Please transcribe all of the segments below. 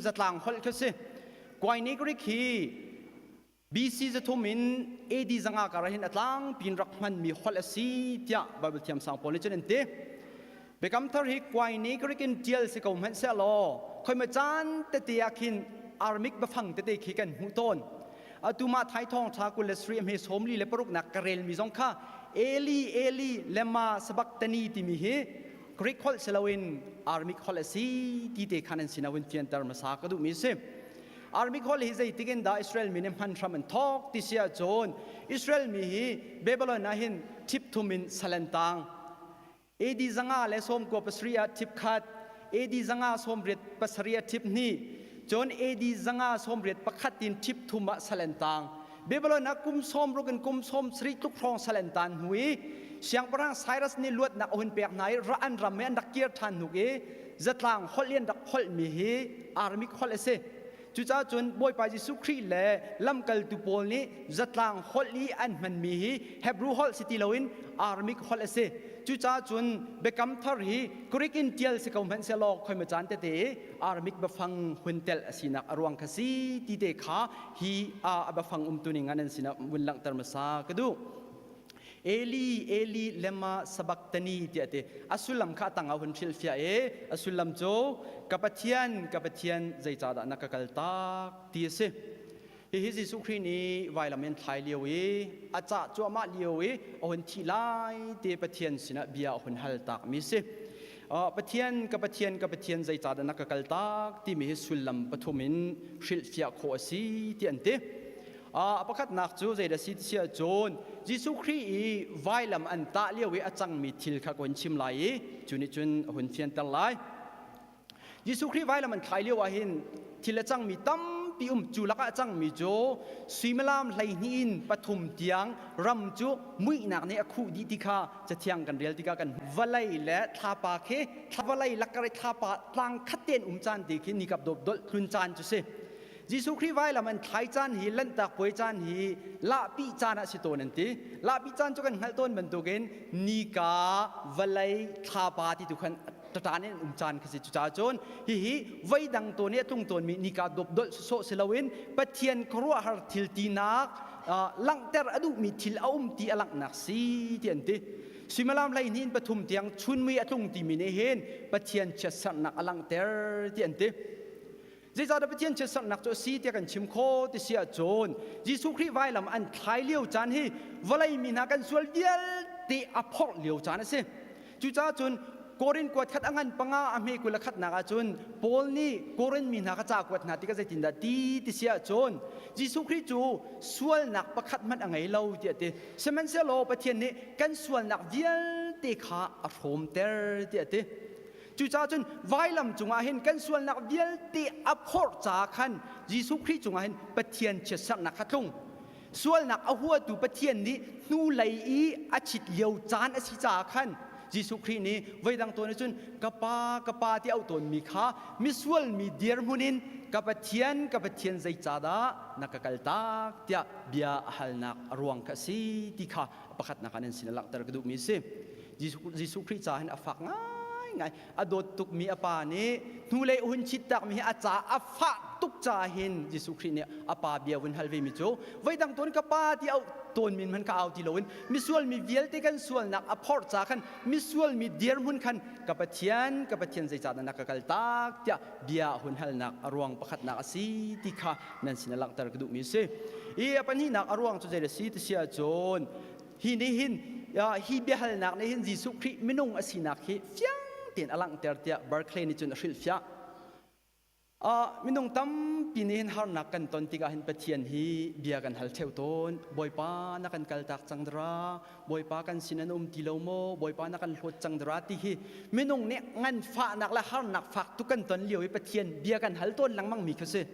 zatlang holh kha si. Koine Greek hi BC 300 in AD 500 kar hin a tlangpi in rak hmanmi holh a si tiah Bible thiamsang pawl nih cun an ti. Biakam Thar hi Koine Greek in ṭial si ko hmanh sehlaw khoima caan tete ah khin Aramaic biafang tete khi kan hmuh tawn. Atu mah Thai thawngṭha 27 a hme 46 nak ka relmi zong kha Eli Eli lema sabachthani timi hi Greek holh si loin Aramaic holh a si ti te khan an sinah hun fianter hmasa ka duhmi a si. Aramaic holh hi zeitik in dah Israel mi nih hman hram an thawk ti si ahcun Israel mi hi Babylon ah hin ṭhip thum in sal an tang. AD 597 ah ṭhip khat, AD 587 ah ṭhip hnih, cun AD 581 in ṭhip thum ah sal an tang. Babylon ah kum 60 in kum 70 tluk hrawng sal an tan hnu i siangpahrang Cyrus nih luatnak a hun pek hna i an ram i an rak kir ṭhan hnuk i zatlang holh i an rak holhmi hi Aramaic holh a si. Cucaah cun Bawipa Jesuh Khrih le lamkaltu pawl nih zatlang holh i an hmanmi hi Hebrew holh si ti loin Aramaic holh a si. Cucaah cun Biakam Thar hi Greek in ṭial si ko hmanh sehlaw khoima caan tete i Aramaic biafang hun telh a sinak a ruang kha si ti te kha hi a biafang umtuning ah nan sinah vun langhter hmasa ka duh. Eli Eli lema sabachthani tiah ti a sullam kha a tang ah hun hrilhfiah i a sullam cu ka Pathian ka Pathian zeicahdah na ka kaltak ti a si. Hihi Jesuh Khrih nih vailam in thlai lio i a cah cuahmah lio i a hun thih lai ti Pathian sinah bia a hun hal takmi si. Pathian ka Pathian ka Pathian zeicahdah na ka kaltak timi hi sullam pathum in hrilhfiah khawh a si ti an ti. A pakhatnak cu zeidah si ti ahcun Jesuh Khrih i vailam an tah lio i a cangmi thil kha ka hun chim lai i cu nih cun a hun fianter lai. Jesuh Khrih vailam an thlai lio ah hin thil a cangmi tampi um cu lakah a cangmi cu suimilam 12 in 3 tiang ram cu muihnak nih a khuh dih ti kha cathiang kan rel tikah kan vawlei le thlapa khi vawlei lakar i thlapa tlang khat tein um caan ti khi nikap dawp dolh tlun caan cu si. Jesuh Khrih vailam an thlai caan hi Lanhtak puai caan hi lahpi caan ah si tawn an ti. Lahpi caan cu kan hngalh tawn bantukin nika, vawlei, thlapa ti tu khan ṭaṭan in an um caan khi si. Cucaah cun hihi voi dang tawn i a tlung tawnmi nika dawpdolh sawsawh si loin Pathian khuaruahhar thil tinak langhter a duhmi thil a um ti a langhnak si ti an ti. Suimilam 12 in 3 tiang chunmui a tlung timi nih hin Pathian chiatserhnak a langhter ti an ti. Zeicahdah Pathian chiatserhnak cu a si tiah kan chim khawh ti si ahcun Jesuh Khrih vailam an thlai lio caan hi vawlei mi hna kan sual vialte a phorh lio caan a si. Cucaah cun Korin kuat khat a ngan panga a hme 21 nak ahcun Paul nih Korin mi hna kha ca kuat hna tikah zeitindah ti ti si ahcun Jesuh Khrih cu sualnak pakhat hmanh a ngei lo tiah a ti. Sihmanhsehlaw Pathian nih kan sualnak vialte kha a hrawmter tiah a ti. Cucaah cun vailam cungah hin kan sualnak vialte a phorh caah khan Jesuh Khrih cungah hin Pathian chiatserhnak kha tlung. Sualnak a huatu Pathian nih hnulei i a chit lio caan a si caah khan Jesuh Khrih nih voidang tawn cun ka pa ka pa ti auh tawnmi kha misual mi dirhmun in ka Pathian ka Pathian zeicahdah na ka kaltak tiah bia a halnak a ruang kha a si ti kha pakhatnak ah nan sin a langhter ka duhmi a si. Jesuh Khrih ca hin a fak ngaingai. A dawt tukmi a pa nih hnulei a hun chit takmi hi a ca a fah tuk ca hin Jesuh Khrih nih a pa bia vun hal vemi cu voidang tawn ka pa ti au tawn min hman ka au ti loin misual mi vialte kan sualnak a phorh ca khan misual mi dirhmun khan ka Pathian ka Pathian zeicahdah na ka kaltak tiah bia hun halnak a ruang pakhatnak a si ti kha nan sin a langhter ka duhmi a si. I a pahnihnak a ruang cu zei a si ti si ahcun Hi nih hin hi biahalnak nih hin Jesuh Khrih minung a sinak hi fiang tein a langhter tiah Barclay nih cun a hrilhfiah. Minung tampi nih hin harnak kan ton tikah hin Pathian hi bia kan hal ṭheo tawn. Bawipa na kan kaltak cang dara, Bawipa kan sin an um ti lo maw, Bawipa na kan hlawt cang dara ti hi minung nih nganfahnak le harnak fak tuk kan ton lio i Pathian bia kan hal tawn lengmang mi kha si.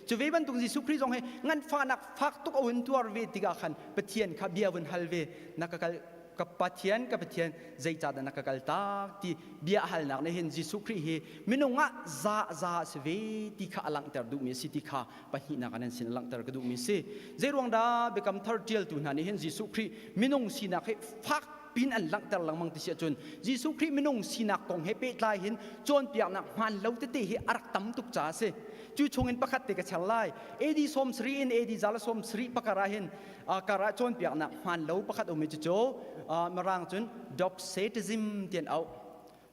Cu ve bantuk Jesuh Khrih zong hi nganfahnak fak tuk a hun tuar ve tikah khan Pathian kha bia vun hal ve na ka kal ka Pathian ka Pathian zeicahdah na ka kal tak ti bia halnak nih hin Jesuh Khrih hi minung ah za za a si ve ti kha a langhter duhmi a si ti kha pahnihnak ah nan sin a langhter ka duhmi a si. Zeiruang dah Biakam Thar ṭialtu hna nih hin Jesuh Khrih minung sinak hi fak pin an langhter lengmang ti si ahcun Jesuh Khrih minung sinak kong he pehtlai hin cawnpiaknak hmaan lo tete hi a rak tam tuk caah a si. Cu chungin pakhat te ka char lai. AD 70 in AD 170 pakar ah hin kar ah cawnpiaknak hmaan lo pakhat um i cucu Mirang cun Doxetism ti an auh.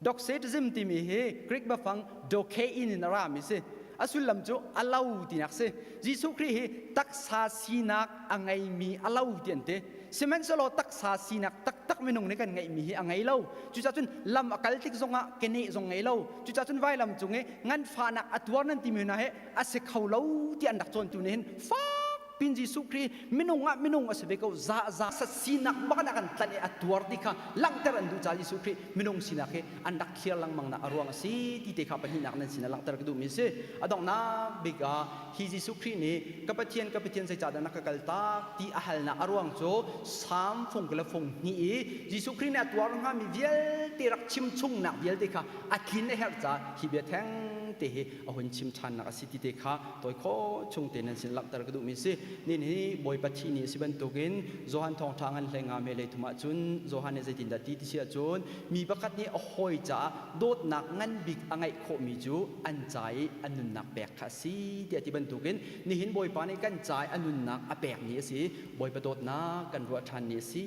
Doxetism timi hi Greek biafang dokein in a rami si. A sullam cu a lo tinak si. Jesuh Khrih hi taksa sinak a ngeimi a lo ti an ti. Sihmanhsehlaw taksa sinak taktak minung nih kan ngeihmi hi a ngei lo. Cucaah cun lam a kal tik zongah keneh zong ngei lo. Cucaah cun vailam cung i nganfahnak a tuar nan timi hna hi a si kho lo ti an rak cawntu nih hin fak pin Jesuh Khrih minung ah minung a si ve ko za za sat sinak bak in a kan tlanh i a tuar ti kha langhter an duh caah Jesuh Khrih minung sinak hi an rak thliar lengmang nak a ruang a si ti te kha pahnihnak nan sin ah langhter ka duhmi a si. A donghnak bik ah hi Jesuh Khrih nih ka Pathian ka Pathian zeicahdah na ka kaltak ti a halnak a ruang cu Salm fung le fung hnih i Jesuh Khrih nih a tuar hngami vialte rak chim chungnak vialte kha a tlin a herh caah hi bia theng te hi a hun chim ṭhannak a si ti te kha tawi khawh chung te nan sin langhter ka duhmi si. Nin hi Bawipa thih ni a si bantukin Johan thawngṭha ngan hlei nga me lei thum ahcun Johan nih zeitindah ti ti si ahcun mi pakhat nih a hawi caah dawtnak ngan bik a ngeih khawhmi cu an ca i a nunnak pek kha a si tiah ti bantukin nihin Bawipa nih kan ca i a nunnak a pek ni a si. Bawipa dawtnak kan ruah ṭhan ni a si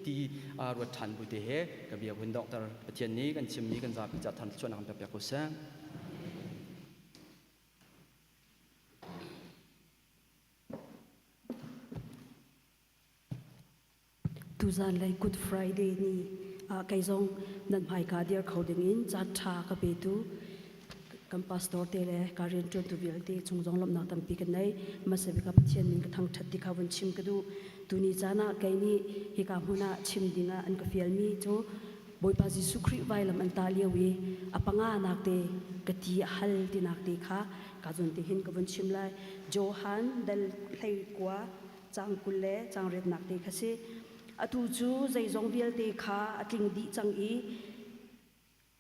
ti ruat ṭhan bu te he ka bia hun donghter. Pathian nih kan chimmi kan zapi ca than thluachuahnak kan pek piak ko seh. Tuzan lei Good Friday ni ah kei zong nan hmaika dir kho dingin caan ṭha ka petu kan pastor te le ka rianṭuantu vialte chung zong lawmhnak tampi kan nei. Hmasa bik ah Pathian min ka thangṭhat ti kha vun chim ka duh. Tuni caan ah kei nih hika hmun ah chim dingah an ka fialmi cu Bawipa Jesuh Khrih vailam an tah lio i a panganak te ka ti a hal tinak te kha ka zawn te hin ka vun chim lai. Johan dal 19 caang 20 le caang riatnak te kha si. Atu cu zeizong vialte kha a tling dih cang i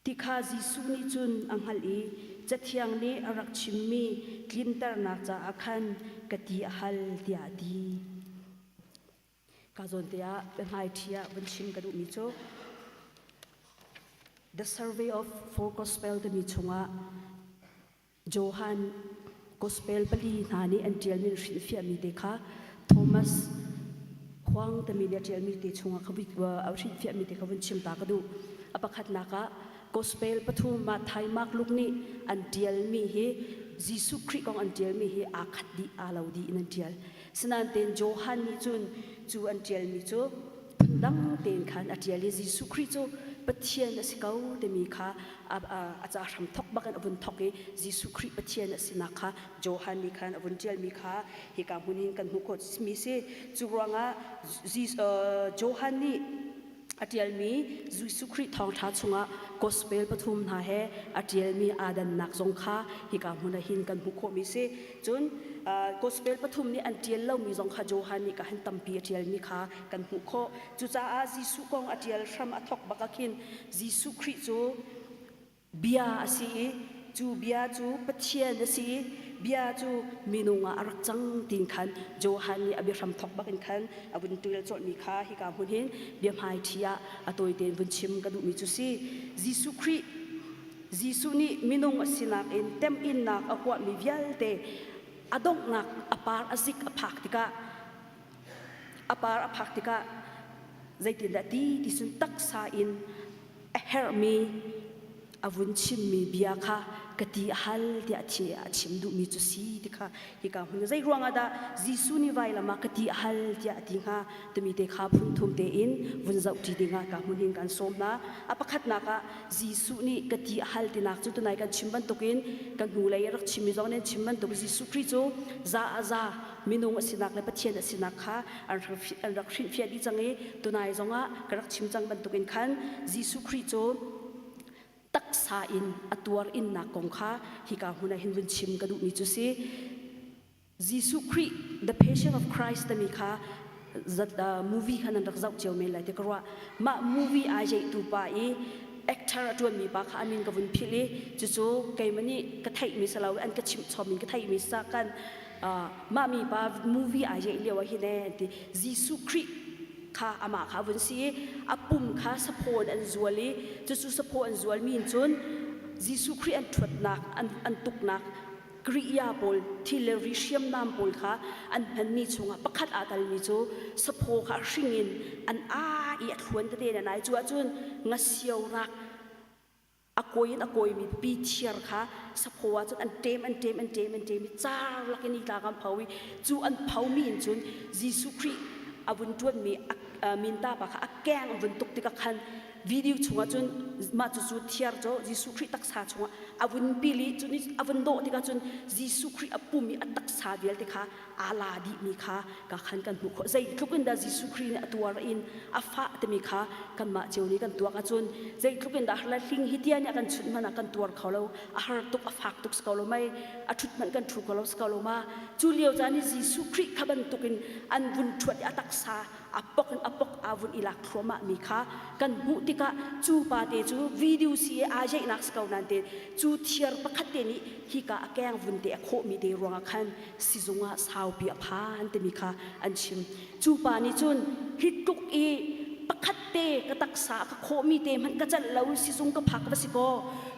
ti kha Jesuh nih cun a hngalh i Cathiang nih a rak chimmi tlinternak caah khan ka ti a hal tiah a ti. Ka zawn te ah biahmaiṭhi ah vun chim ka duhmi cu The Survey of Four Gospel timi chungah Johan Gospel pali hna nih an ṭialmi an hrilhfiahmi te kha Thomas Huang timi nih a ṭialmi te chungah kha a hrilhfiahmi te kha vun chim ta ka duh. A pakhatnak ah Gospel pathum Matthai, Mark, Luke nih an ṭialmi hi Jesuh Khrih kong an ṭialmi hi aa khat dih, aa lo dih in an ṭial. Sinain Johan nih cun cu an ṭialmi cu phundang tein khan a ṭial i Jesuh Khrih cu Pathian a si ko timi kha a ca hram thok bak in a vun thok i Jesuh Khrih Pathian a sinak kha Johan nih khan a vun ṭialmi kha hika hmun hin kan hmuh khawh mi si. Cu ruangah Johan nih a ṭialmi Jesuh Khrih thawngṭha chungah gospel pathum hna he a ṭialmi aa dannak zong kha hika hmun ah hin kan hmuh khawhmi si. Cun gospel pathum nih an ṭial lomi zong kha Johan nih ka hin tampi a ṭialmi kha kan hmuh khawh. Cucaah Jesuh kong a ṭial hram a thawk bak ah khin Jesuh Khrih cu bia a si i cu bia cu Pathian a si i bia cu minung ah a rak cang tiin khan Johan nih a biahram thawk bak in khan a vun ṭial colhmi kha hika hmun hin biahmaiṭhi ah a tawite in vun chim ka duhmi cu si. Jesuh Khrih Jesuh nih minung a sinak in temhinnak a huahmi vialte a donghnak a par a zik a phak tikah a par a phak tikah zeitindah ti ti cun taksa in a herhmi a vun chimmi bia kha ka ti a hal tiah a chim duhmi cu si ti kha hika hmun zei ruangah dah Jesuh nih vailam ah ka ti a hal tiah a ti hnga timi te kha phun thum tein vun zohṭi dingah ka hmun hin kan sawm hna. A pakhatnak ah Jesuh nih ka ti a hal tinak cu tunai kan chim bantukin kan hnulei a rak chimmi zong nih an chim bantuk Jesuh Khrih cu za a za minung a sinak le Pathian a sinak kha an rak hrinhfiah dih cang i tunai zongah ka rak chim cang bantukin khan Jesuh Khrih cu taksa in a tuar innak kong kha hika hmun ah hin vun chim ka duhmi cu si. Jesuh Khrih The Passion of Christ timi kha zat movie kha nan rak zoh cio men lai ti ka ruah. Mah movie ai jeihtu pa i actor a ṭuanmi pa kha a min ka vun philh i cucu keimah nih ka theihmi si lo an ka chimh chom in ka theihmi sa kan mah mi pa movie ai jeih lio ah hin ee an ti. Jesuh Khrih kha amah kha a vun si i a pum kha saphaw in an zual i cucu saphaw an zualmi in cun Jesuh Khrih an ṭhuatnak an tuknak. Kriya pawl thil le ri hriamnam pawl kha an hmanmi chungah pakhat aa talmi cu saphaw kha hring in an aa i a thluan tete in an ai. Cu ahcun ngasio rak a kawi in a kawimi pipi thiar kha saphaw ahcun an ṭem an ṭem an ṭem an ṭem i car lakin i tla kan pho i cu an phomi in cun Jesuh Khrih a vun ṭuanmi minta pa kha a keng vun tuk tikah khan video chungah cun mah cucu thiar cu Jesuh Khrih taksa chungah a vun pil i cun a vun dawh tikah cun Jesuh Khrih a pum i a taksa vialte kha aa la dihmi kha ka khan kan hmuh khawh. Zeitluk in dah Jesuh Khrih nih a tuar in a fah timi kha kanmah cio nih kan tuak ahcun zeitluk in dah har le hling hi tia nih a kan chunh hmanh ah kan tuar kho lo, a har tuk, a fak tuk si ko lo mei, a ṭhut hmanh kan ṭhu kho lo si ko lo ma. Cu lio caan i Jesuh Khrih kha bantukin an vun ṭhuat i a taksa a pok in a pok aa vun i lak thluahmah mi kha kan hmuh tikah cu pa te cu video si i aa jeihnak si ko nain te cu thiar pakhat te nih hika a keng vun te a khawhmi te ruangah khan sizung ah saupi a phan timi kha an chim. Cu pa nih cun hi tluk i pakhat te ka taksa ka khawhmi te hmanh ka celh lo sizung ka phak va si kaw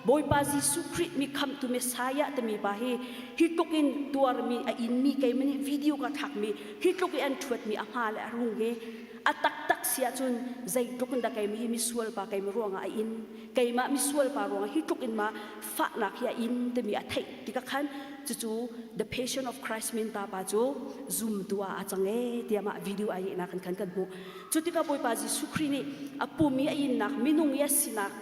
Bawipa Jesuh Khrih mi khamhtu Messiah timi pa hi hi tluk in tuarmi a inmi keimah nih video ka thlakmi hi tluk i an ṭhuatmi a hnga le a rung hi a taktak si ahcun zeitluk in dah keimah hi misual pa keimah ruangah a in keimah misual pa ruangah hi tluk in ma fahnak hi a in timi a theih tikah khan cucu The Passion of Christ min ta pa cu zumtu ah a cang ee tiah mah video ai nak in khan kan hmuh. Cu tikah Bawipa Jesuh Khrih nih a pum i a innak minung i a sinak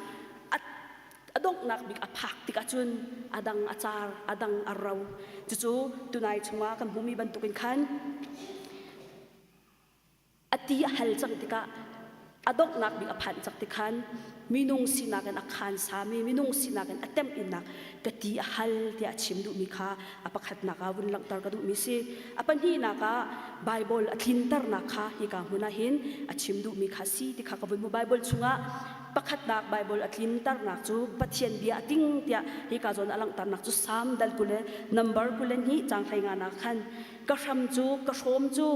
a donghnak bik a phak tikah cun a dang a car a dang a ro. Cucu tunai chungah kan hmuhmi bantukin khan a ti a hal cang tikah a donghnak bik a phanh cang ti khan minung sinak in a khaan sami minung sinak in a temhinnak ka ti a hal tiah a chim duhmi kha a pakhatnak ah vun langhter ka duhmi si. A pahnihnak ah Baibal a tlinternak kha hika hmun ah hin a chim duhmi kha si ti kha ka vun hmu. Baibal chungah pakhatnak Baibal a tlinternak cu Pathian bia a ting tiah hika zawn a langhternak cu Salm dal 20 le number 22 caang 15 nak khan ka hram cu ka hrawm cu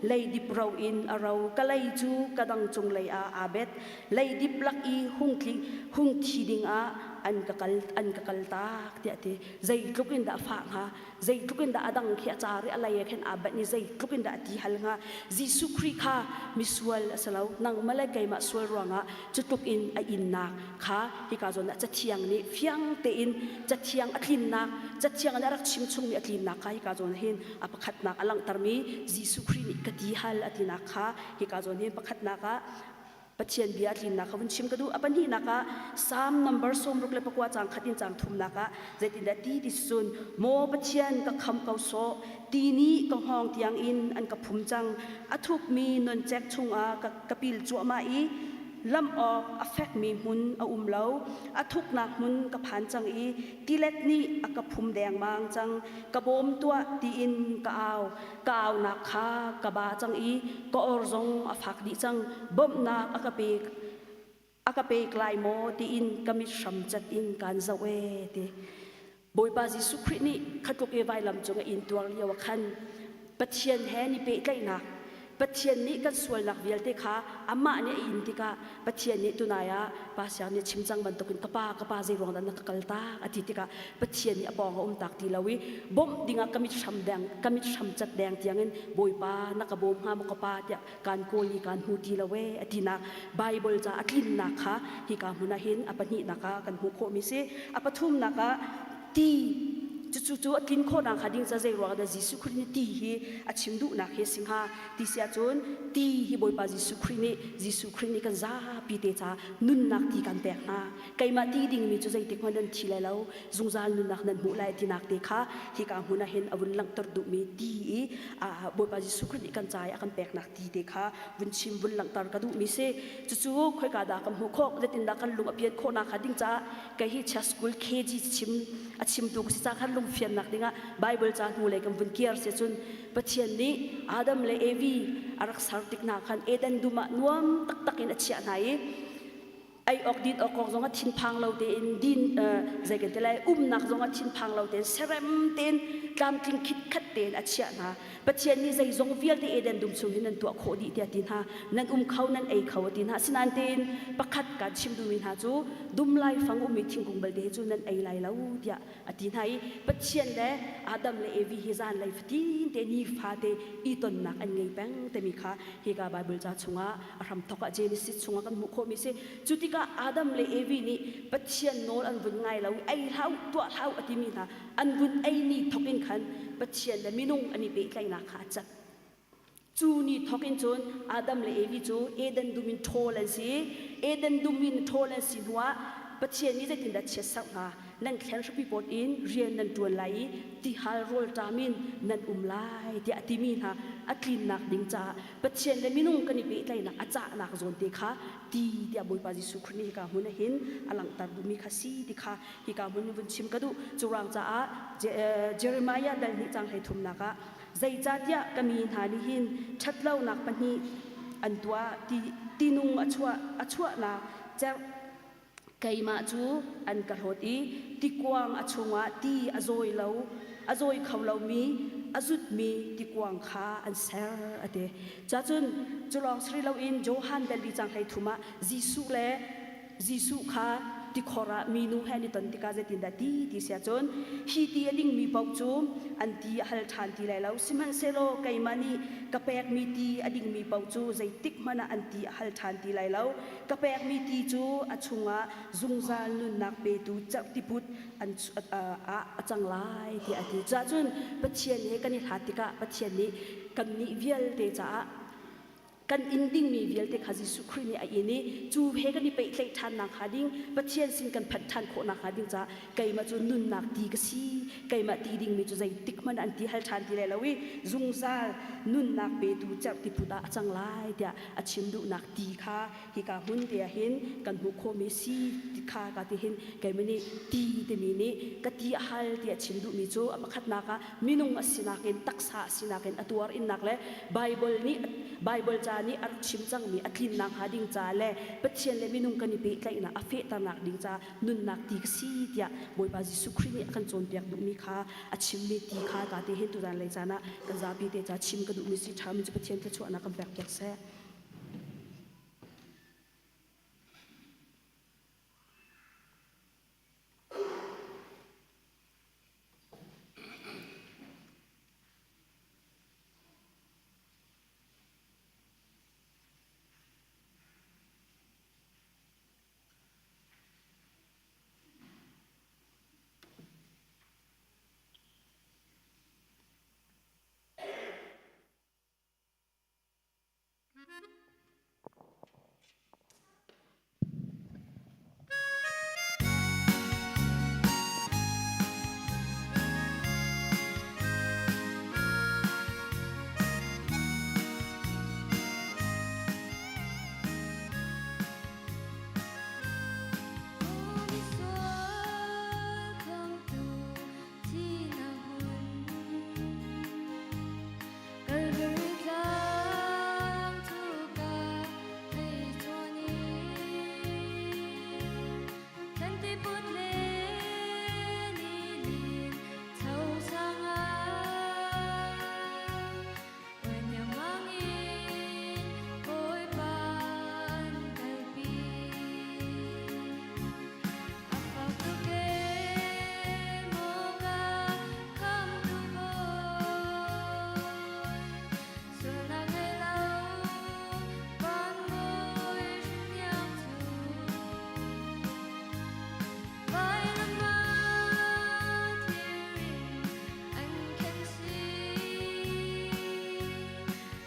leidip ro in a ro, ka lei cu ka dang cung lei ah aa bet, leidip lak i hung tli hung thi ding ah an ka kal an ka kal tak tiah ti. Zeitluk in dah fah hnga, zeitluk in dah a dang khi a car i a lei ah khin aa banh i zeitluk in dah a ti hal hnga. Jesuh Khrih kha misual a si lo, nangmah le keimah sual ruangah cutluk in a innak kha hika zawn ah Cathiang nih fiang tein Cathiang a tlinnak, Cathiang nih a rak chim chungmi a tlinnak kha hika zawn hin a pakhatnak a langhtermi Jesuh Khrih nih ka ti hal a tinak kha hika zawn hin pakhatnak ah Pathian bia a tlinnak kha vun chim ka duh. A pahnihnak ah Psalm number 69 caang khat in caang thumnak ah zeitindah ti ti cun Maw Pathian ka kham ko sawh, ti nih ka hngawng tiang in an ka phum cang, a thukmi noncek chungah ka, ka pil cuahmah i lamh awk a fekmi hmun a um lo. A thuknak hmun ka phan cang i tilet nih a ka phum dengmang cang. Ka bawm tuah tiin ka au. Ka aunak kha ka ba cang i ka or zong a fak dih cang. Bawmhnak a ka pek a ka pek lai maw tiin ka mit hram cat in kaan zoh ee ti. Bawipa Jesuh Khrih nih khatluk i vailam cung a intuar lio ah khan Pathian he ni pehtlaihnak Pathian nih kan sualnak vialte kha amah nih a in tikah Pathian nih tunai ah Pa Siang nih chim cang bantukin ka pa ka pa zei ruang dah na ka kaltak a ti tikah Pathian nih a pawng a um tak ti lo i bawmh dingah ka mit hram deng ka mit hram cat deng tiangin Bawipa na ka bawm hnga maw ka pa tiah kaan kawl i kaan hmu ti lo ee a tinak Bible ca a tlinnak kha hika hmun ah hin a pahnihnak ah kan hmuh khawhmi si. A pathumnak ah ti cucu cu a tlin khawhnak hnga ding ca zei ruang dah Jesuh Khrih nih ti hi a chim duhnak hi a si hnga ti si ahcun ti hi Bawipa Jesuh Khrih nih Jesuh Khrih nih kan zapi te ca nunnak ti kan pek hna. Keimah ti dingmi cu zeitik hmanh nan thi lai lo, zungzal nunnak nan hmuh lai tinak te kha hika hmun ah hin a vun langhter duhmi ti i Bawipa Jesuh Khrih nih kan ca i a kan peknak ti te kha vun chim vun langhter ka duhmi si. Cucu khoika dah kan hmuh khawh, zeitindah kan lung a pian khawhnak hnga ding caah kei hi chia school KG chim a chimtu ka si ca khan lungfiannak dingah Bible ca hnulei kan vun kiar si cun Pathian nih Adam le Evi a rak ser tik hna khan Eden dum ah nuam taktak in a chiah hna i. Ei awk din awk kong zong ah thinphang lo tein din zei kan ti lai umnak zong ah thinphang lo tein serem tein tlamtling khitkhat tein a chiah hna. Pathian nih zeizong vialte Eden dum chung hin nan tuah khawh dih tiah ti hna. Nan um kho nan ei kho a ti hna. Asinain tein pakhat kan chim duhmi hna cu dum laifang ummi thingkung belte hi cu nan ei lai lo tiah a ti hna i Pathian le Adam le Evi hi zanlei fatin te nifate i tonnak an ngei peng timi kha hika Bible ca chungah a hramthok ah Genesis chungah kan hmuh khawhmi si. Cu tikah Adam le Evi nih Pathian nawl an vun ngai lo i ei hlah u, tuah hlah u a timi hna an vun eimi thok in khan Pathian le minung an i pehtlaihnak kha a cat. Cu ni thok in cun Adam le Evi cu Eden dum in ṭhawl an si. Eden dum in ṭhawl an si hnuah Pathian nih zeitindah chiatserh hnga? Nan thlen hrapi pawt in rian nan ṭuan lai i tihal rawlṭam in nan um lai tiah a timi hna a tlinnak ding caah Pathian le minung kan i pehtlaihnak a cahnak zawn te kha ti tiah Bawipa Jesuh Khrih nih hika hmun ah hin a langhter duhmi kha si ti kha hika hmun in vun chim ka duh. Cu ruang caah Jeremiah dal hnih cang 33nak ah Zeicahtiah ka mi hna nih hin ṭhatlonak pahnih an tuah, ti tinung a chuah a chuahnak cerh keimah cu an ka hlawt i tikuang a chungah ti a zawi lo a zawi kho lomi a zutmi tikuang kha an ser a ti. Cacun cu lawng si rih loin Johan dal li cang 33 ah Jesuh le Jesuh kha tikhor ah minu he an i ton tikah zeitindah ti ti si ahcun hi ti a dingmi paoh cu an ti a hal ṭhan ti lai lo. Sihmanhsehlaw keimah nih ka pekmi ti a dingmi paoh cu zeitik hmanh ah an ti a hal ṭhan ti lai lo. Ka pekmi ti cu a chungah zungzal nunnak petu cerhtiput an ah a cang lai tiah a ti. Cahcun Pathian he kan i hlat tikah Pathian nih kannih vialte caah kan in dingmi vialte kha Jesuh Khrih nih a in i cu he kan i pehtlaih ṭhannak hnga ding Pathian sin kan phanh ṭhan khawhnak hnga ding caah keimah cu nunnak ti ka si keimah ti dingmi cu zeitik hmanh an ti hal ṭhan ti lai lo i zungzal nunnak petu cerhtiput ah a cang lai tiah a chim duhnak ti kha hika hmun te ah hin kan hmuh khawhmi si ti kha ka ti hin keimah nih ti timi nih ka ti a hal tiah chim duhmi cu a pakhatnak ah minung a sinak in taksa a sinak in a tuar innak le Bible nih Bible ca nih a rak chim cangmi a tlinnak hnga ding ca le Pathian le minung kan i pehtlaihnak a fehternak ding ca nunnak ti ka si tiah Bawipa Jesuh Khrih nih a kan cawnpiak duhmi kha a chimmi ti kha ka te hin tuzan lei caan ah kan zapi te ca chim ka duhmi si ṭhami cu Pathian thluachuahnak kan pek piak seh. Calvary tlang cu ka hei chuan i Thantiput le nilin tho sang ah Uan in Bawipa an kalpi. A fak tuk ee maw ka khamtu Bawi, sualnak ngei lo van bawi hrinhniang cu. Vailam ah thir in an khen si.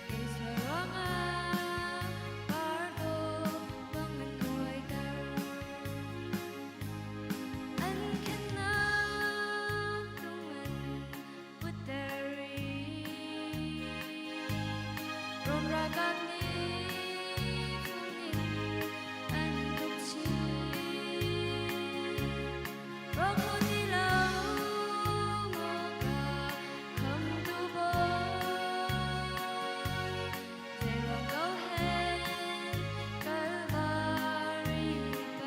Kei sual ruangah pardaw bang an uaiter. An khennak tung an putter i Rom ralkap nih fung in an tuk chih. Rawk mu ti lo maw ka khamtu Bawi, zei ruang ko hen Kalvari tlang.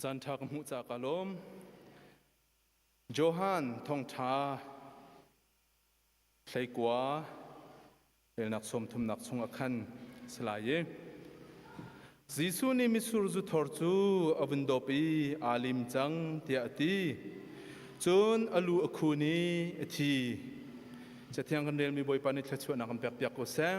Caan ṭha ka hmuh caah ka lawm. Johan thawngṭha hleikua relnak sawmthumnak chungah khan si lai i Jesuh nih mitsur zu thor cu a vun dawp i aa lim cang tiah a ti. Cun a lu a khun i a thi. Cathiang kan relmi Bawipa nih thluachuahnak kan pekpiak ko seh.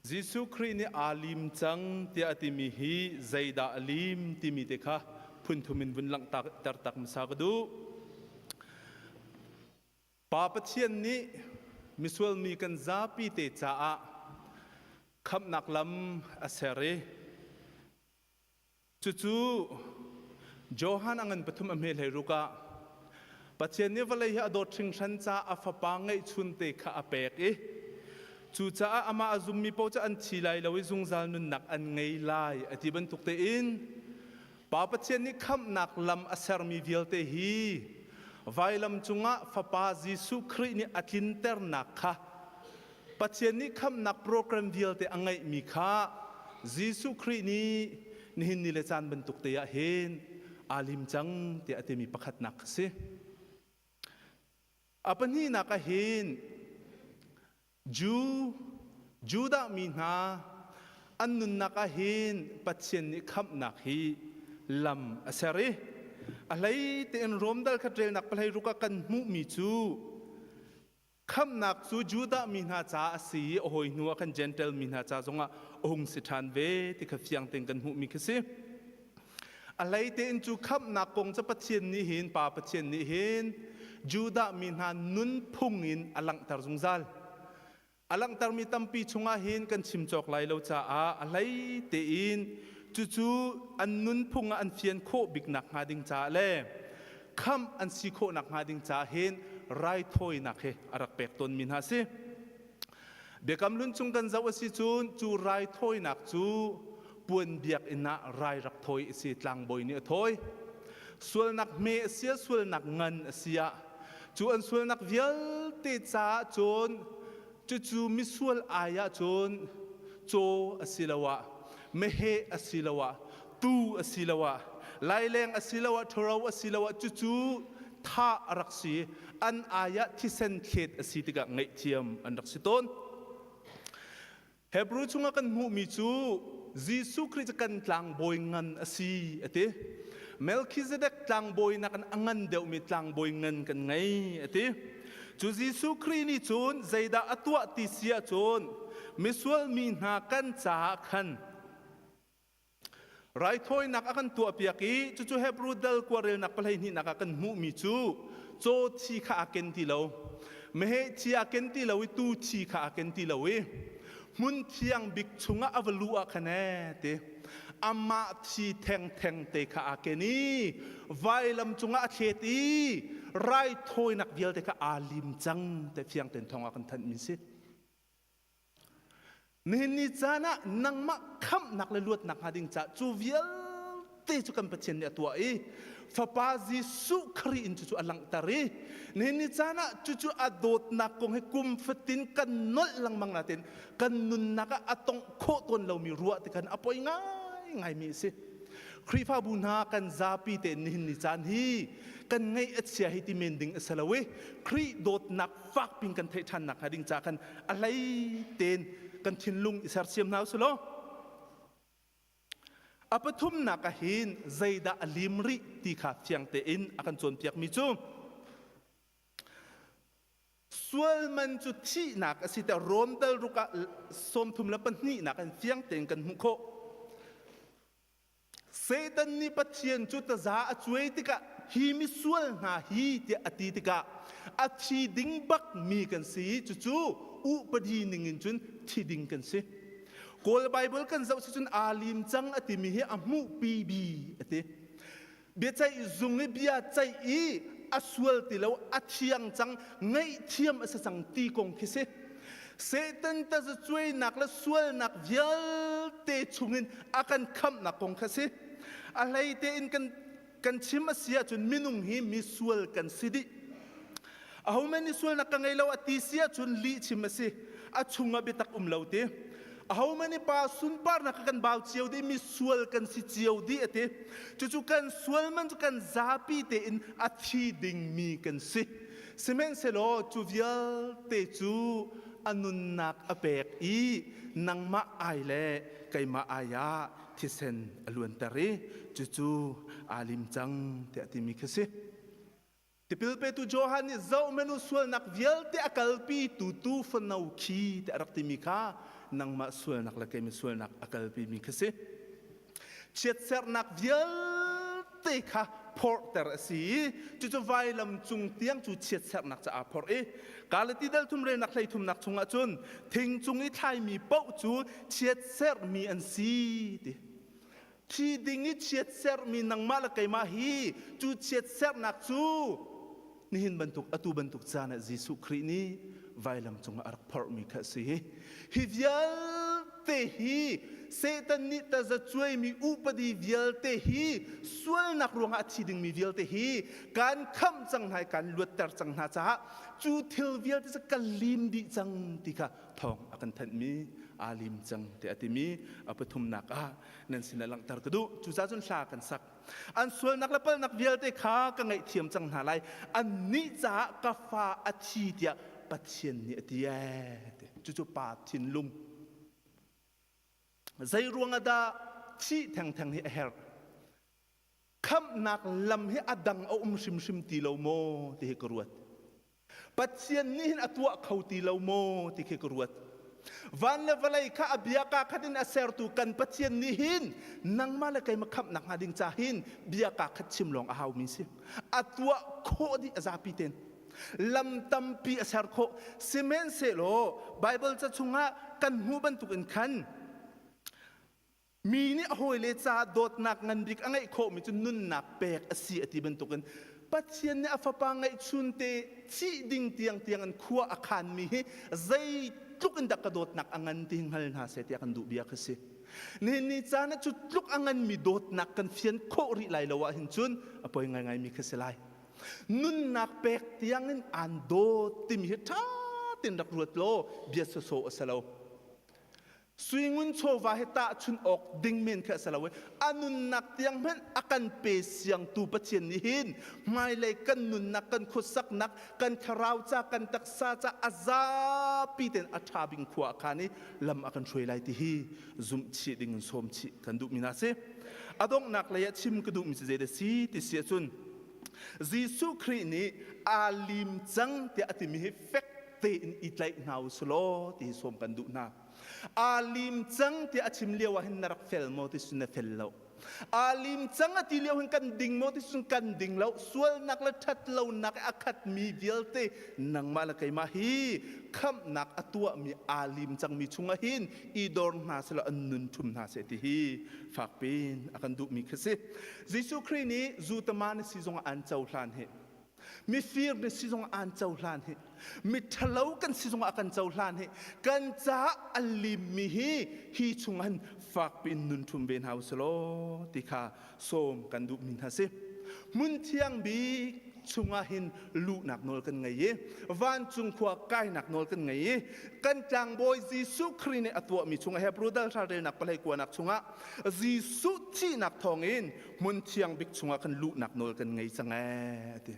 Jesuh Khrih nih aa lim cang tiah a timi hi zeidah a lim timi te kha phunthum in vun langhter tak hmasa ka duh. Pa Pathian nih misual mi kan zapi te caah khamhnak lam a ser i Cucu Johan a ngan pathum a hme hlei ruk ah Pathian nih vawlei hi a dawt hringhran caah a fapa ngeihchunte kha a pek i cucaah amah a zummi paoh cu an thi lai lo i zungzal nunnak an ngei lai a ti bantuk tein Pa Pathian nih khamhnak lam a sermi vialte hi vailam cungah Fapa Jesuh Khrih nih a tlinternak kha Pathian nih khamhnak program vialte a ngeihmi kha Jesuh Khrih nih nihin ni le caan bantuk te ah hin aa lim cang tiah a timi pakhatnak a si. A pahnihnak ah hin Jew Judah mi hna an nunnak ah hin Pathian nih khamhnak hi lam a ser i a hlei tein Rom dal khat relnak pahlei ruk ah kan hmuhmi cu Khamhnak cu Judah mi hna caah a si i a hawi hnu ah khan Jentail mi hna ca zongah a hung si ṭhan ve ti kha fiang tein kan hmuhmi khi si. A hlei tein cu khamhnak kong cu Pathian nih hin Pa Pathian nih hin Judah mi hna nunphung in a langhter zungzal. A langhtermi tampi chungah hin kan chim cawk lai lo caah a hlei tein cucu an nunphung ah an fian khawh biknak hnga ding caah le khamh an si khawh nakhnga ding caah hin raithawinak hi a rak pek tawnmi hna si. Biakam Hlun chung kan zoh a si cun cu raithawinak cu puan biakinn ah rai rak thawi a si tlangbawi nih a thawi. Sualnak hme a si ah sualnak ngan a si ah cu an sualnak vialte caah cun cucu misual ai ah cun caw asiloah meheh asiloah tuu asiloah laileng asiloah ṭhuro asiloah cucu thah a rak si an ai ah thisen thlet a si tikah ngaihthiam an rak si tawn. Hebrew chungah kan hmuhmi cu Jesuh Khrih cu kan tlangbawi ngan a si a ti. Melchizedek tlangbawi nakin a ngan deuhmi tlangbawi ngan kan ngei a ti. Cu Jesuh Khrih nih cun zeidah a tuah ti si ahcun misual mi hna kan caah khan Raithawinak a kan tuahpiak i cucu Hebrew dal kuarelnak pahleihnihnak ah kan hmuhmi cu caw thi kha aa ken ti lo, meheh thi aa ken ti lo i tuu thi kha aa ken ti lo i hmun thiang bik chungah a va luh ah khan ee ti amah thi thengtheng te kha aa ken i vailam cungah a thlet i raithawinak vialte kha aa lim cang te fiang ten thawng ah kan thanhmi si. Nihin ni caan ah nangmah khamhnak le luatnak hnga ding caah cu vialte cu kan Pathian nih a tuah i Fapa Jesuh Khrih in cucu a langhter i nihin ni caan ah cucu a dawtnak kong hi kum fatin kan nolh lengmang natin kan nunnak ah a tongh khawh tawn lomi ruah tikhan a poi ngaingaimi a si. Khrihfabu hna kan zapi tein nihin ni caan hi kan ngaih a chia hi ti men ding a si lo i Khrih dawtnak fak pin kan theih ṭhan nak hnga ding ca khan a hlei tein kan thinlung i sersiam hna usih law a pathumnak ah hin zeidah a lim rih ti kha fiang tein a kan cawnpiakmi cu sual man cu thihnak a si tiah Rom dal ruk ah 32 nak in fiang tein kan hmuh khawh. Satan nih Pathian cu taza a cuai tikah hi misual hna hi tiah a ti tikah a thi ding bak mi kan si cucu upadi ning in cun thi ding kan si. Kawl Bible kan zoh si cun aa lim cang a timi hi a hmuhpi bi a ti. Biaceih zung i bia ceih i a sual ti lo a thiang cang ngaihthiam a si cang ti kong khi si. Satan tazacuainak le sualnak vialte chungin a kan khamhnak kong kha si. A hlei tein kan kan chim a si ahcun minung hi misual kan si dih. Ahohmanh nih sualnak ka ngei lo a ti si ahcun lih chim a si. A chungah biatak um lo ti. Ahohmanh nih Pa sunparnak kha kan bau cio dih, mi sual kan si cio dih a ti. Cucu kan sual man cu kan zapi tein a thi dingmi kan si. Sihmanhsehlaw cu vialte cu a nunnak a pek i nangmah ai le keimah ai ah thisen a luanter i cucu aa lim cang tiah timi khi si. Tipil petu Johan nih zohmanh u sualnak vialte a kalpi tu tu fano khi tiah a rak timi kha nangmah sualnak le keimah sualnak a kalpi mi kha si. Chiatsernak vialte kha phorhter a si i cucu vailam cung tiang cu chiatsernak ca aa phorh i Galati dal thum relnak hlei thumnak chungah cun thing cung i thlaimi paoh cu chiatserhmi an si ti. Thi ding i chiatserhmi nangmah le keimah hi cu chiatserhnak cu nihin bantuk atu bantuk caan ah Jesuh Khrih nih vailam cungah a rak phorhmi kha a si. Hi vialte hi Satan nih taza cuaimi upadi vialte hi sualnak ruangah a thi dingmi vialte hi kan khamh cang hna i kan luatter cang hna caah cu thil vialte cu kan lim dih cang ti kha thawng a kan thanhmi aa lim cang tiah a timi a pathumnak ah nan sinah langhter ka duh. Cucaah cun hla kan sak. An sualnak le palhnak vialte kha ka ngaihthiam cang hna lai. Annih caah ka fa a thi tiah Pathian nih a ti ee. Cucu pa thinlung. Zei ruangah dah thih thengtheng hi a herh? Khamhnak lam hi a dang a um hrimhrim ti lo maw ti hi ka ruat. Pathian nih hin a tuah kho ti lo maw ti khi ka ruat. Van le vawlei kha a bia kaa khat in a sertu kan Pathian nih hin nangmah le keimah khamhnak hnga ding ca hin bia kaa khat chim lawng a haumi si. A tuah khawh dih a zapi ten. Lam tampi a ser khawh. Sihmanhsehlaw Bible ca chungah kan hmuh bantukin khan Mi nih a hawile caah dawtnak ngan bik a ngeih khawhmi cu nunnak pek a si a ti bantukin Pathian nih a fapa ngeihchunte thih ding tiangtiang in khua a khanmi hi zeitluk in dah ka dawtnak a ngan ti hi hngal hna seh tiah kan duh bia kha si. Nihin ni caan ah cu tluk a nganmi dawtnak kan fian khawh rih lai lo ahhin cun a poi ngaingaimi kha si lai. Nunnak pek tiangin aan dawt timi hi ṭha tein rak ruat law bia sawsawh a si lo. Suingun chawva hi tahchun awk ding men kha a si lo i a nunnak tiang hmanh a kan pe siangtu Pathian nih hin hmailei kan nunnak kan khuasaknak kan thlarau ca kan taksa ca a zapi tein a ṭha bing khua a khan i lam a kan hruai lai ti hi zumh chih ding in sawm chih kan duhmi hna si. A donghnak lei ah chim ka duhmi cu zeidah si ti si ahcun Jesuh Khrih nih aa lim cang tiah a timi hi fek tein i tlaih hna u law ti hi sawm kan duh hna. Aa lim cang tiah a chim lio ah hin na rak fel maw ti cun na fel lo. Aa lim cang a ti lio hin kan ding maw ti cun kan ding lo. Sualnak le ṭhatlonak i a khatmi vialte nangmah le keimah hi khamhnak a tuahmi aa lim cangmi chungah hin i dor hna seh law an nun ṭhum hna seh ti hi fakpiin a kan duhmi khi si. Jesuh Khrih nih zutama na si zongah aan cohlan hi mifir na si zongah aan cohlan hi miṭhalo kan si zongah a kan cohlan hi kan caah a limmi hi hi chungah hin fakpi in nun ṭhum ve hna u law ti kha sawm kan duhmi hna si hmun thiang bik chungah hin luhnak nawl kan ngei i vancung khua kainak nawl kan ngei i kan tlangbawi Jesuh Khrih nih a tuahmi chungah Hebrew dal hralrelnak palei kuanak chungah Jesuh thihnak thawngin hmun thiang bik chungah kan luhnak nawl kan ngei cang ee ti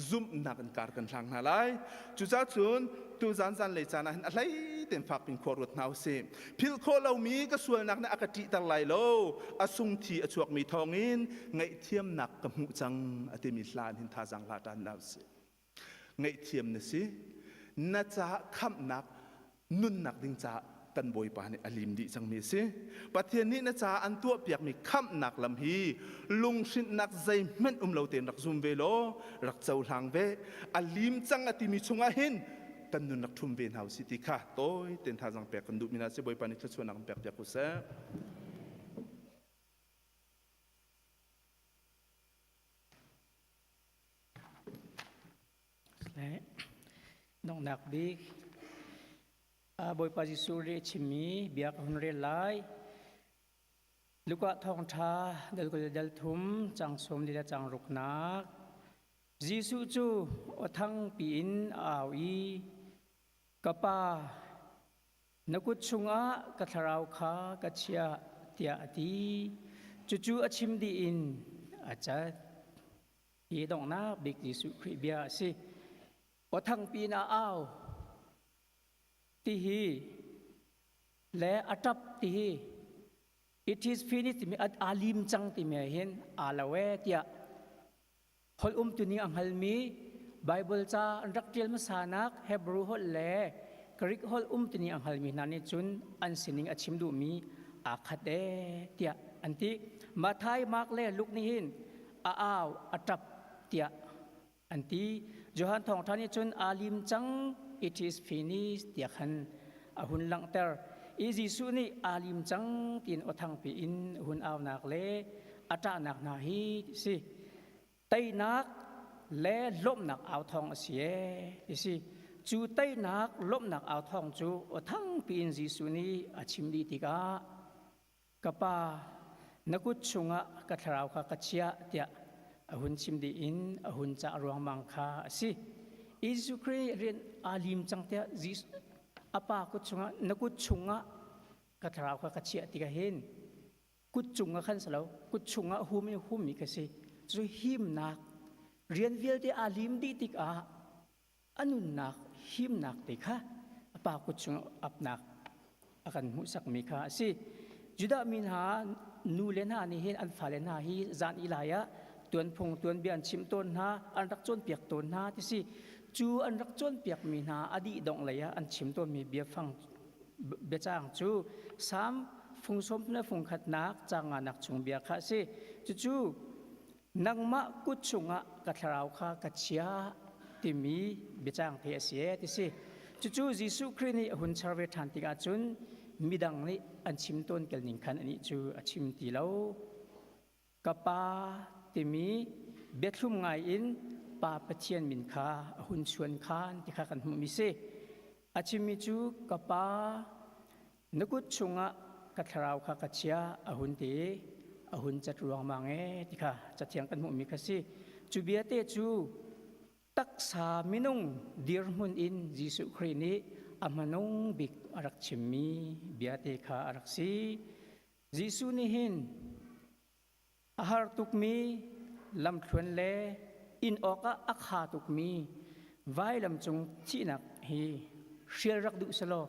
zumhnak in kar kan hlang hna lai cucaah cun tu zan zan lei caan ah hin a hlei tein fak pin khua ruat hna usih philh khawh lomi ka sualnak nih a ka ṭihter lai lo a sungthi a chuakmi thawngin ngaihthiamnak ka hmuh cang a timi hlan hin thazaang hla ṭan hna usih ngaihthiam na si na caah khamhnak nunnak ding caah kan Bawipa nih a lim dih cangmi a si. Pathian nih na caah an tuahpiakmi khamhnak lam hi lunghrinhnak zeihmanh um lo tein rak zum ve law rak cohlang ve. A lim cang a timi chungah hin kan nun rak ṭhum ve hna usih ti kha tawi tein thazaang pek kan duhmi hna si. Bawipa nih thluachuahnak in pek piak u seh. Donghnak bik Bawipa Jesuh nih a chimmi bia ka hun rel lai. Luka thawngṭha dal kul le dal thum cang sawm li le cang ruknak. Jesuh cu aw thangpi in a au i, Ka Pa, Na kut chungah ka thlarau kha ka chiah, tiah a ti. Cucu a chim dih in a cat. Hi donghnak bik Jesuh Khrih bia a si. Aw thangpi in a au ti hi le a ṭap ti hi it is finished timi aa lim cang timi ah hin aa lo ee tiah holh umtuning a hngalmi Bible ca an rak ṭial hmasanak Hebrew holh le Greek holh umtuning a hngalmi hna nih cun an sining a chim duhmi aa khat ee tiah an ti. Matthai, Mark le Luke nih hin a au, a ṭap tiah an ti. Johan thawngṭha nih cun aa lim cang, it is finished tiah khan a hun langhter. I Jesuh nih aa lim cang tiin aw thangpi in a hun aunak le a ṭahnak hna hi si. Teinak le lawmhnak au thawng a si ee ti si. Cu teinak lawmhnak au thawng cu aw thangpi in Jesuh nih a chim dih tikah Ka pa, na kut chungah ka thlarau kha ka chiah tiah a hun chim dih in a hun cah ruangmang kha a si. Jesuh Khrih rian aa lim cang tiah a pa kut chungah na kut chungah ka thlarau kha ka chiah tikah hin kut cungah khan si lo kut chungah hum in hummi ka si. Cu himnak rian vialte aa lim dih tikah a nunnak himnak te kha a pa kut chung apnak a kan hmuhsakmi kha a si. Judah mi hna nu le hna nih hin an fale hna hi zan i lai ah tuanphung tuanbia an chimh tawn hna, an rak cawnpiak tawn hna ti si. Cu an rak cawnpiakmi hna a dih dongh lei ah an chim tawnmi biafang biacang cu Salm fung sawm le fung khatnak caang nganak chung bia kha a si. Cucu nangmah kut chungah ka thlarau kha ka chia timi biacang te a si e ti si. Cucu Jesuh Khrih nih a hun char ve ṭhan tikah cun midang nih an chim tawn kel ning khan anih cu a chim ti lo. Ka pa timi biathlum ngai in Pa Pathian min kha a hun chuan khan ti kha kan hmuhmi si. A chimmi cu ka pa na kut chungah ka thlarau kha ka chia a hun ti a hun cat ruangmang e ti kha cathiang kan hmuhmi kha si. Cu biate cu taksa minung dirhmun in Jesuh Khrih nih a hmanung bik a rak chimmi biate kha a rak si. Jesuh nih hin A har tukmi lamthluan le inn awkah a kha tukmi vailam cung thihnak hi hrial rak duh selaw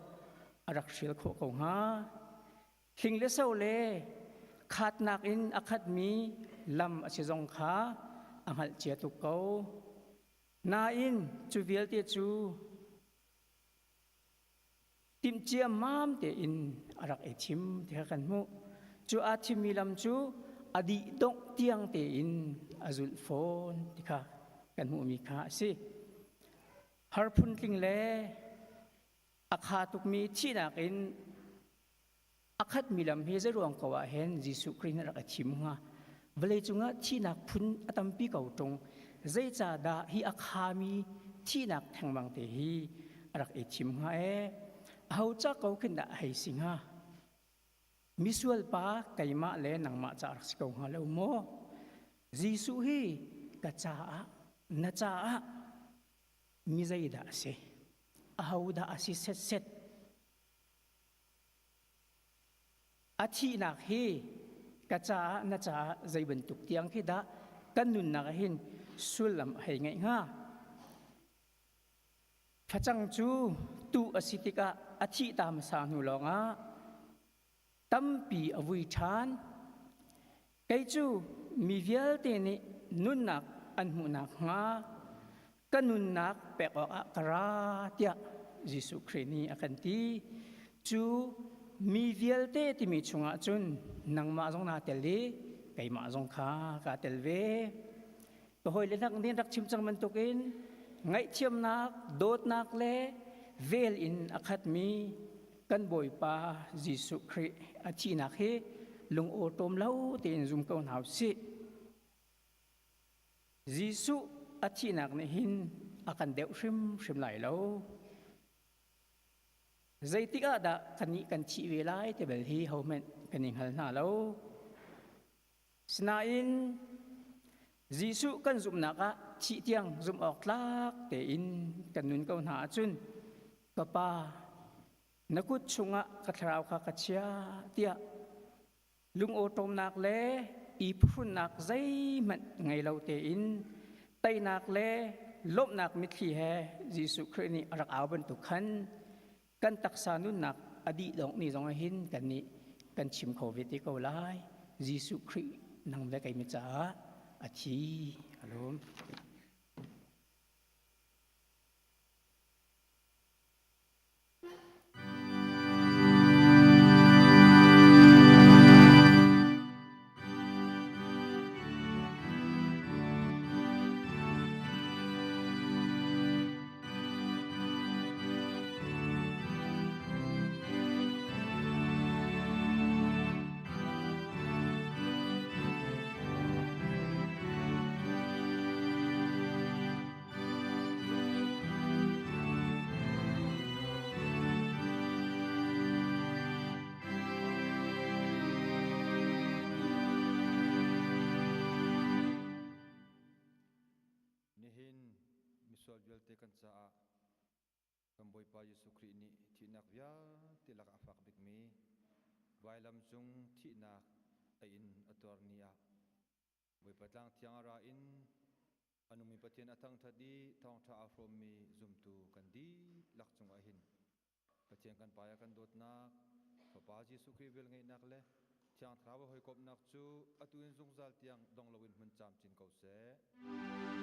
a rak hrial khawh ko hnga. Hling le so le khatnak in a khatmi lam a si zong kha a hngalh cia tuk ko. Nain cu vialte cu timhcia mam tein a rak i thim ti kha kan hmuh. Cu aa thimmi lam cu a dih dongh tiang tein a zulh fawn ti kha kan hmuhmi kha a si. Har phuntling le a kha tukmi thihnak in a khatmi lam hi zeiruang ko ah hen Jesuh Khrih nih rak i thim hnga? Vawlei cungah thihnak phun a tampi ko ṭung. Zeicahdah hi a khami thihnak thengmang te hi a rak i thim hnga ee? Aho ca ko khin dah a hei si hnga? Misual pa keimah le nangmah ca rak si ko hnga lo maw? Jesuh hi ka caah na caah mi zeidah a si? Aho dah a si setset? A thihnak hi ka caah na caah zei bantuk tiang khi dah kan nunnak ah hin sullam a hei ngeih hnga? Facang cu tuh a si tikah a thih ta hmasa hnu lawngah tampi a vui ṭhan. Kei cu mi vialte nih nunnak an hmuhnak hnga ka nunnak pek awkah ka ra tiah Jesuh Khrih nih a kan ti. Cu mi vialte timi chungah cun nangmah zong naa tel i keimah zong kha kaa tel ve. Ka hawile hnak nih rak chim cang bantukin ngaihthiamnak, dawtnak le vel in a khatmi kan Bawipa Jesuh Khrih a thihnak hi lung awṭawm lo tein zum ko hna u sih. Jesuh a thihnak nih hin a kan deuh hrimhrim lai lo. Zeitik ah dah kannih kan thih ve lai ti bel hi hohmanh kan i hngal hna lo. Sinain Jesuh kan zumhnak ah thih tiang zumh awk tlak tein kan nun ko hna ahcun ka Pa. Na kut chungah ka thlarau kha ka chia tiah lungawṭawmnak le i phuhrunnak zeihmanh ngei lo tein teinak le lawmhnak mitthli he Jesuh Khrih nih a rak au bantuk khan kan taksa nunnak a dih dongh ni zong ah hin kannih kan chim kho ve te ko lai. Jesuh Khrih nang le keimi caah a thi. A lawm. Nihin misual vialte kan caah kan Bawipa Jesuh Khrih nih thihnak vialte lakah a fak bikmi vailam cung thihnak a in a tuar ni ah Bawipa tlang thiang a ra in a nungmi Pathian a thangṭhat i thawngṭha aa hrawmmi zumtu kan dihlak cungah hin Pathian kan Pa a kan dawtnak, Fapa Jesuh Khrih velngeihnak le Thiang Thlarau hawikomhnak cu atu in zungzal tiang dong loin hmun camcin ko seh.